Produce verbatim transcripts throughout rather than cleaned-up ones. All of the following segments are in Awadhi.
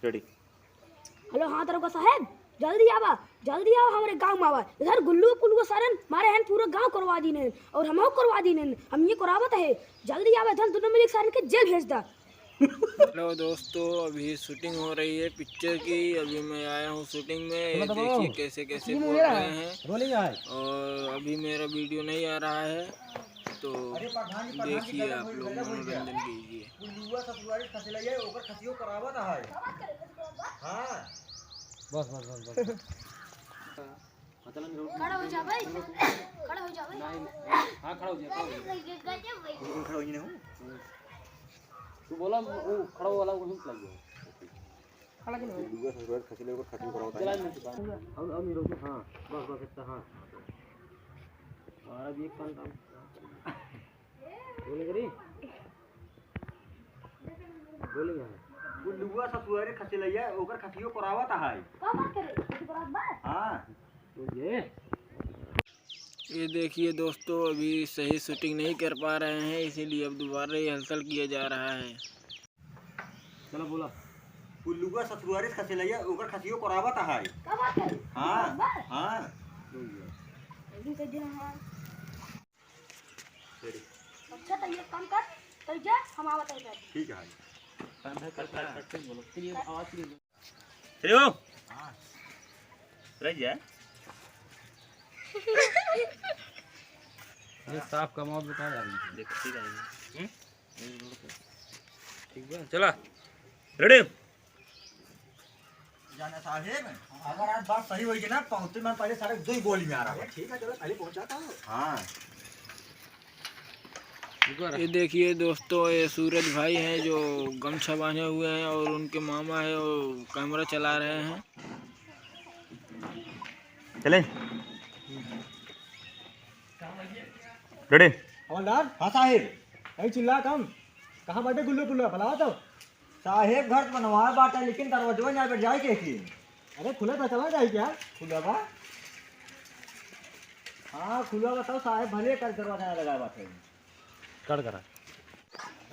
Ready। हेलो, हाँ दरोगा साहेब, जल्दी आवा, जल्दी आवा, हमरे गाँव में आवा। इधर गुल्लू पुल्लू सारन मारे हैं, पूरा गाँव करवा दीन हैं और हमहू करवा दीन हैं। हम ये करावत है, जल्दी आवा, इधर दोनों मिलके सारन के जेल भेज दा। हेलो दोस्तों, अभी शूटिंग हो रही है पिक्चर की। अभी मैं आया हूँ शूटिंग में। ये देखिए कैसे कैसे बोल रहे हैं। रोलिंग है। और अभी मेरा वीडियो नहीं आ रहा है, तो देखिए आप लोग, मनोरंजन कीजिए। हाँ। बस, बस, बस, बस। खड़ा हो जा भाई, खड़ा हो जा भाई। नहीं, हाँ, खड़ा हो जा, खड़ा हो जा। बिल्कुल खड़ा हो ही नहीं हूँ। तू बोला, वो खड़ा वाला, वहीं लग गया। खड़ा क्यों नहीं? दूसरा ससुराल खसी लेकर खसी कराओ। चला नहीं चुका। अब, अब नहीं रोको, हाँ, बस, बस, इतना, हाँ। और अब एक कान काम। बोले करी? बोले यहाँ। वो लुआ ससुराल खसी लैया, ओकर खसियो करावत है। का बात करे? कुछ बरात बा? हाँ। ये देखिए दोस्तों, अभी सही शूटिंग नहीं कर पा रहे हैं, इसीलिए अब दोबारा रिहर्सल किया जा रहा है। चलो बोला। पुल्लुआ ससुरारी खसे लैया, ओकर खसियो करावत है। का बात है? हाँ, हाँ। लेकिन कह देना हाँ। Ready। अच्छा, तो ये काम कर, तो जा, हम आवत हैं। ठीक है। कान है, कान है, कान है, बोलो। तेरी आवाज़ clear। चलो। रह जा। ये साफ कमाओ, बता यार। देख, ठीक है। हम्म? ठीक बा, चला। Ready? जाना साहेब, अगर आज बात सही होई कि ना, पहुँचते में पहले सारे दो ही गोली में आ रहा है। ठीक है, चलो, पहले पहुँचाता हूँ। हाँ। ये देखिए दोस्तों, ये सूरज भाई हैं जो गमछा बांधे हुए हैं और उनके मामा है, वो कैमरा चला रहे हैं। चले। Ready? हवलदार? हाँ साहेब। कहीं चिल्ला कम। कहाँ बाटे गुल्लू पुल्लू? बुलावा तो। साहेब घर तो बनवाए बाटे, लेकिन दरवाजवा ना बैठ जाए के की। अरे खुला तो चला जाए क्या? खुला बा। हाँ, खुला बताओ साहेब, भले कर दरवाजा ना लगाए बाटे। कट करा।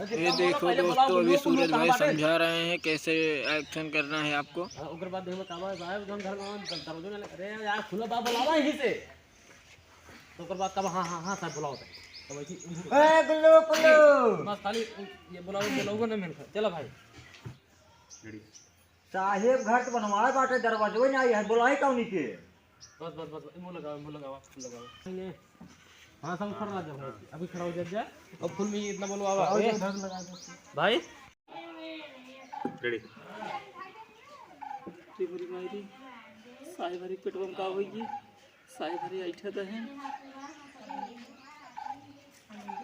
ये देखो दोस्तों, अभी सूरज भाई समझा रहे हैं कैसे action करना है आपको। हाँ, ओकर बाद देखो का बा, साहेब, जौन घर में दरवाजा ना लग-, अरे यार, खुला बा, बुलावा यहीं से। तो ओकर बाद कब, हाँ, हाँ, हाँ, साहेब, बुलाओ तो। तो वैसे ए, गुल्लू, गुल्लू। बस खाली ये बुलाओ, बुलाओ ना, मेरे ख्याल। चलो भाई। Ready। साहेब घर तो बनवाए बाटे, दरवाजो नहीं आई है, बुलाई कौनी के? बस, बस, बस, मुँह लगावा, मुँह लगावा, मुँह लगावा। नहीं, नहीं। हाँ, सब खड़ा रह जा भाई। अभी खड़ा हो जा, जा। अब फुल में ये इतना बोलो, आवा। ए, भाई। Ready। रे बुरी माई रे, साहेब हरी पेटवा में का होई गी? साहेब हरी ऐठा त है।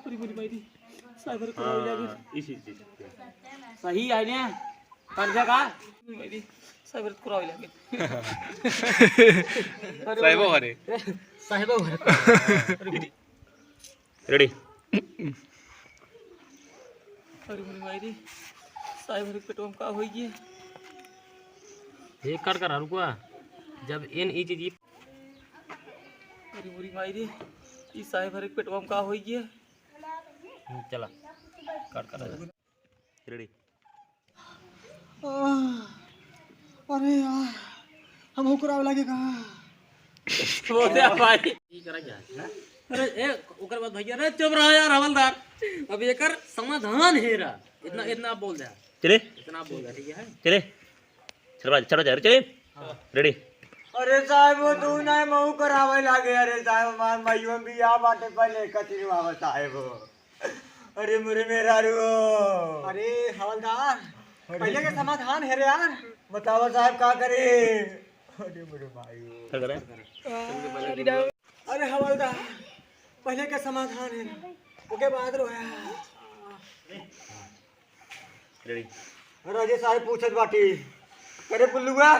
रे बुरी माई रे, साहेब हरी पेटवा में लागे। हाँ, इसी चीज। सही है ने? कर जा का? मेरी साहेब कुरावे लागे। साहेबो हरे। साहेबो हरे। Ready। अरे मेरी माई रे, साहेब हरे पेटवा में का होई गी? ये कट कर रुकवा। जब इन ई चीज अरे मेरी माई रे, ई साहेब हरे पेटवा में का होई गी? हम्म, चला। कट कर। Ready। आह, अरे यार, हम हुकुरावे लागे का? बोल दे भाई। ई करा क्या? अरे, ए, ओकर बाद भैया, अरे, चुप रहा यार, हवलदार। अब एकर समाधान हेरा। इतना, इतना आप बोल दे। चले? इतना आप बोल दे, ठीक है? चले? चल भाई, चलो जा, चले? हाँ। Ready? अरे साहेब, वो तू नहीं, महू करावे लागे। अरे साहेब, हमार माइयो भी आ बाटे, पहले कचरी बाबा साहेब। अरे मोरे मेहरारू। अरे हवलदार, अरे। पहले के समाधान हेरे यार। बतावा साहेब का करे? अरे मोरे भाई। चल करे। अरे हवलदार, पहले के समाधान हेरे, ओके बाद रो यार। Ready। राजे साहेब पूछत बाटी, करे पुल्लुआ,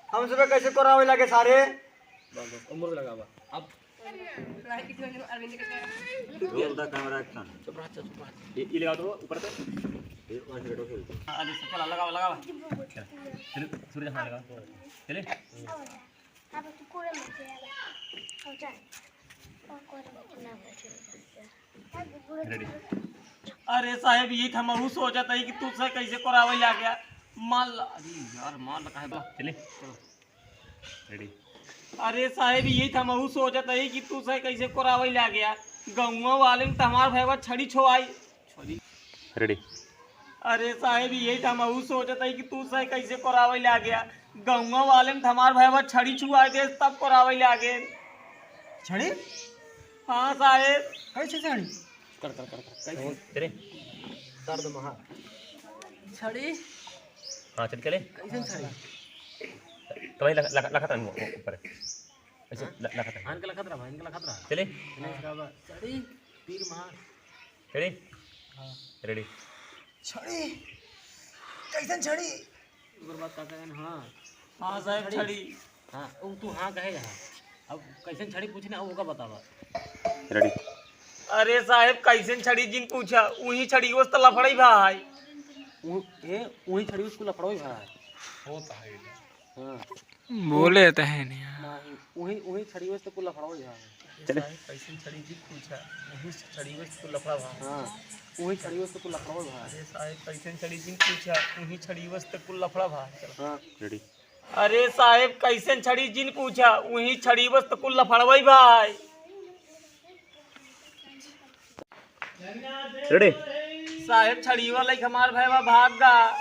हम सबे कैसे करावे लागे सारे? बस, बस, उम्र लगावा। अब। Roll the camera action। चुप रह, चुप रह। ये, ये लगा दो ऊपर से। ये वहाँ से बैठो फिर। हाँ, अभी से चला, लगावा, लगावा। चल, सूरज, हाँ, लगा। चले? अब तू कोरे मत जाएगा। अब चल। और कोरे मत ना बैठे। Ready। अरे साहेब, ये तो हमहू सोचत हई कि तुझसे कैसे करावे लागे। मार ला, अरे यार, मार ला, काहे बा? चले, चलो। Ready। अरे साहेब, यही त हमहू सोचत हई कि तू से कैसे कोरावै लाग गया। गौवा वाले में त हमार भैया छड़ी छुआई। Ready। अरे साहेब, यही त हमहू सोचत हई कि तू से कैसे कोरावै लाग गया। गौवा वाले में त हमार भैया छड़ी छुआई दे, तब कोरावै लागे। छड़ी? हाँ साहेब। कैसे छड़ी? कर, कर, कर, कर। कैसे? तेरे। दर्द महा। छड़ी? हाँ, चल, चले। कैसे छड़ी? तो भाई, लगा, लगा, लगा था वो, वो ऊपर। ऐसे ल-, लगा था। इनका लखत रहा भाई, इनका लखत रहा। चले। चले, इसका बा-, छड़ी, तीर महा। Ready? हाँ। Ready। छड़ी? कैसन छड़ी? ओकर बाद का कहेन, हाँ। हाँ साहेब, छड़ी। छड़ी। हाँ, उ तू हाँ कहे रहा। अब कैसन छड़ी पूछना, ओका बतावा। Ready। अरे साहेब, कैसन छड़ी जिन पूछा, उही छड़ी वस त लफड़ई भाई। उ-, ए, उही छड़ी वस कुल लफड़ई भाई। होता है। हाँ। बोले त है नहीं यार। नहीं, उही, उही छड़ी वस त कुल लफड़ई भाई। चले। साहेब, कैसन छड़ी जिन पूछा, उही छड़ी वस त कुल लफड़ा भाई। हाँ, उही छड़ी वस त कुल लफड़ई भाई। अरे साहेब, कैसन छड़ी जिन पूछा, उही छड़ी वस त कुल लफड़ा भाई। हाँ। Ready। अरे साहेब, कैसन छड़ी जिन पूछा, उही छड़ी वस त कुल लफड़वई भाई। Ready। साहेब, छड़ीवा लइके हमार भैया भाग गा।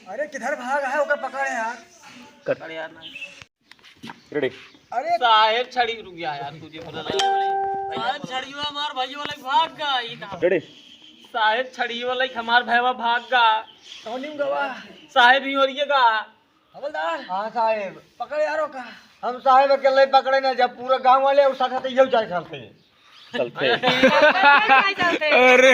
अरे, किधर भाग है, ओकर पकड़ यार। Cut। अरे यार, नहीं। Ready। अरे साहेब, छड़ी, रुक जा यार, तुझे बोला लगा। साहेब, छड़ीवा हमार भैया लइके भाग गा, ई कहाँ? Ready। साहेब, छड़ीवा लइके हमार भैया भाग गा। कौन गवा? साहेब, ही ओरिए गा। हवलदार। हाँ साहेब। पकड़ यारो का। हम साहेब अकेले पकड़े ना, जब पूरा गांव वाले और साथ साथ यही जाए चलते। चलते। अरे।